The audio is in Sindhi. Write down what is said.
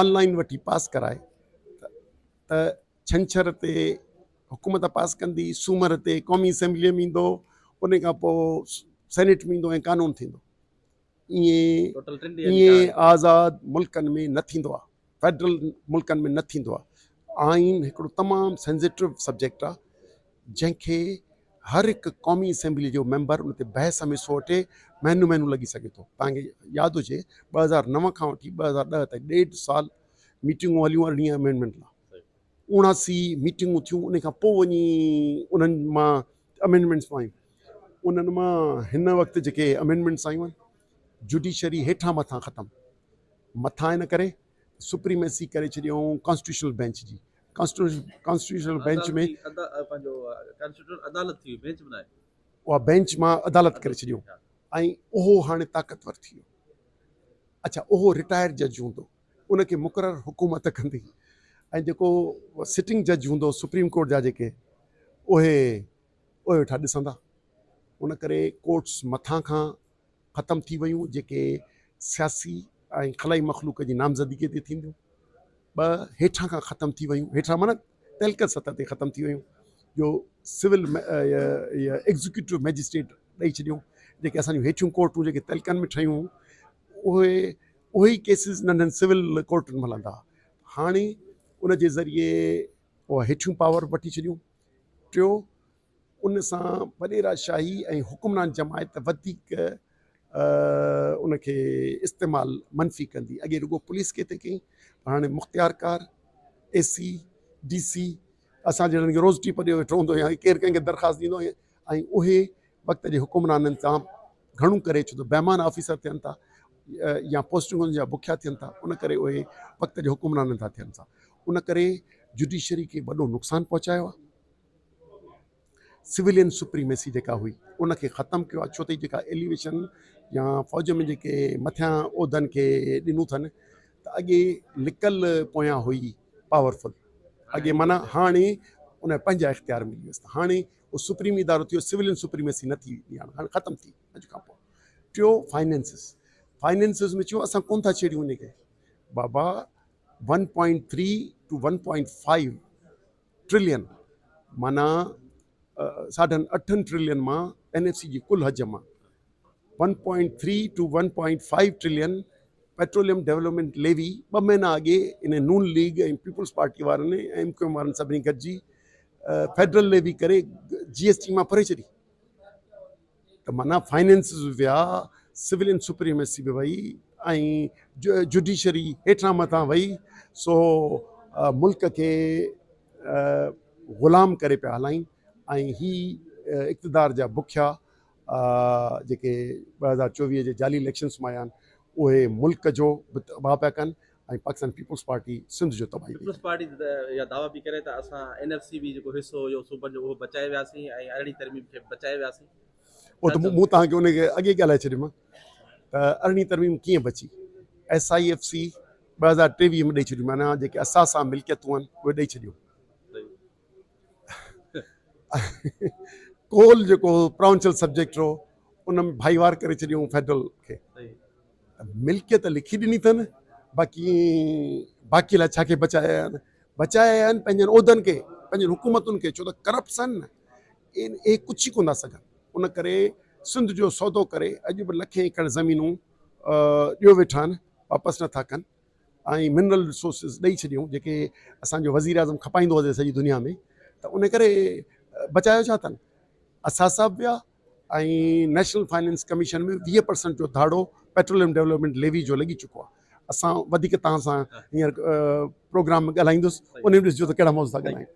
آن لائن وٺي پاس ڪرائي ته ڇنڇر تي حڪومت پاس ڪندي، سومر تي قومي اسيمبليء ۾ ايندو، ان کان پوء سينيٽ ۾ ايندو ۽ قانون ٿيندو. ائين ائين آزاد ملڪن ۾ نه ٿيندو آهي، فيڊرل ملڪن ۾ نه ٿيندو آهي. آئين هڪڙو تمام سينسيٽو سبجيڪٽ آهي، جنهن کي هر هڪ قومي اسيمبلي جو ميمبر ان تي بحث ۾ حصو وٺي مهينو مهينو لڳي سگهي ٿو. توهان کي ياد هجي 2009 کان وٺي 2010 تائين ڏيڍ سال ميٽنگون هليون ارڙهين امينڊمينٽ لاء 79 ميٽنگون ٿيون ان کان پوء وڃي انهن مان امينڊمينٽس آيون. انهن مان هن وقت جيڪي امينڊمينٽس آيون آهن جوڊيشري هيٺان مٿان ختم مٿان ان ڪري سپريميسي ڪري ڇڏيائون ڪانسٽيٽيوشنل بينچ جي ڪانسٽيٽيوشنل بينچ ۾ اها بينچ مان عدالت ڪري ڇڏيو ۽ اهو هاڻي طاقتور ٿي ويو. اڇا اهو رٽائرڊ جج هوندو ان کي مقرر حڪومت ڪندي ۽ جيڪو سٽنگ جج هوندو سپريم ڪورٽ جا جيڪي اهي اهي ويٺا ڏسندا. ان ڪري ڪورٽس مٿان کان ختم ٿي ويون جيڪي سياسي ۽ خلائي مخلوق جي نامزدگي تي ٿينديون. ٻه هيٺان کان ختم ٿي ويون، هيٺان معنيٰ تعلقه سطح تي ختم ٿي ويون جو سول ايگزيڪيوٽو مئجسٽريٽ ڏئي ڇڏيون. جيڪي اسان جون هيٺيون ڪورٽون جيڪي تعلقن ۾ ٺهيون اهي اهي ئي ڪيسز ننڍن سول ڪورٽن ۾ هلندا. هاڻي ان جي ذريعي اها هيٺيون پاور وٺي ڇڏيون. ٽيو ان سان وڏيرا شاهي ۽ حڪمران جماعت وڌيڪ ان کي استعمال منفي ڪندي. اڳي رڳو پوليس کي ٿي ڪئي پر هاڻي مختيارڪار، اي سي، ڊي سي اسان جهڙن کي روز ٽيپ ڏيو ويٺو هوندو يا ڪير ڪنهن کي درخواست ڏيندو ۽ اهي وقت جي حڪمرانن سان گهڻو ڪري ڇو ته بيمان آفيسر ٿين ٿا يا پوسٽنگن جا بکيا ٿين ٿا ان ڪري اهي وقت جي حڪمرانن سان ٿين ٿا. ان ڪري جڊيشري کي وڏو نقصان پهچايو آهي. سويلين سپريميسي جيڪا هئي ان کي ختم ڪيو آهي ڇو ته جيڪا ايليويشن يا فوج ۾ جيڪي مٿيان عهدن کي ڏنو اٿن ته اڳي لڪل پويان هئي پاورفل اڳي معنيٰ هاڻي ان پنهنجا اختيار ملي ويس ته هاڻي اهو سپريم ادارو ٿي ويو سويلين سپريميسي نه ٿي ويندي هاڻي هاڻي ختم ٿي اڄ کان پوء. ٽيو فائننسز فائننسز ۾ چيو اسان ڪون ٿا ڇيڙيون ان کي بابا 1.3 ٽو 1.5 ٽرلين معنيٰ ساڍن اٺن ٽرلين مان اين ايف سي جي ڪل حجم مان 1.3 to 1.5 trillion petroleum development levy ٻه مهينا اڳي ان نون ليگ ۽ پيپلز پارٽي وارن ۽ ايم ڪيو ايم وارن سڀني گڏجي فيڊرل ليوي ڪري جي ايس ٽي مان ڦري ڇڏي ته معنيٰ فائننسز به ويا، سولين سپريميسي به وئي ۽ جڊيشري هيٺان مٿان وئي، سو ملڪ کي غلام ڪري پيا هلائين ۽ هي اقتدار جا بکيا جيڪي 2024 جي جعلي اليڪشنس مان آيا آهن اهي ملڪ جو به تباهه پيا ڪن ۽ پاڪستان پيپلز پارٽي سنڌ جو تباهي پئي پيپلز ڪري. پارٽي ته اها دعويٰ پئي ڪري ته اسان اين ايف سي بي جيڪو حصو هيو صوبن جو اهو بچائي وياسين ۽ ارڙهين ترميم کي به بچائي وياسين. اهو ته مون توهان کي ان کي اڳي ڳالهائي ڇڏيم ته ارڙهين ترميم ڪيئن بچي. ايس I F C 2023 ۾ ڏئي ڇڏيون معنيٰ جيڪي اثاثا ملڪيتون آهن اهي ڏئي ڇڏيون. ڪول جيڪو پراونشل سبجيڪٽ هو ان ۾ ڀائيوار ڪري ڇڏيون فيڊرل کي. ملڪيت لکي ڏني اٿن، باقي باقي لاء ڇا کي بچايا آهن؟ بچايا آهن پنهنجن عهدن کي، پنهنجن حڪومتن کي، ڇو ته ڪرپشن اهي ڪجهه ئي ڪونه ٿا سگهن، ان ڪري سنڌ جو سودو ڪري اڄ به لکين ايڪڙ زمينون ڏيو ويٺا آهن، واپس نٿا ڪن ۽ منرل ريسورسز ڏئي ڇڏيون جيڪي اسان جو وزيراعظم کپائيندو هجي سڄي دنيا ۾ ته ان ڪري بچايو ڇا اٿن؟ اثاثا به ويا ۽ نيشنل فائنانس ڪميشن ۾ 20 پرسنٽ جو ڌاڙو پيٽروليم ڊولپمينٽ ليوي جو لڳي چڪو آهي. اسان وڌيڪ توهان سان هينئر پروگرام ۾ ڳالهائيندس ان ۾ ڏسجو ته ڪهڙا موضوع ٿا ڳالهايون.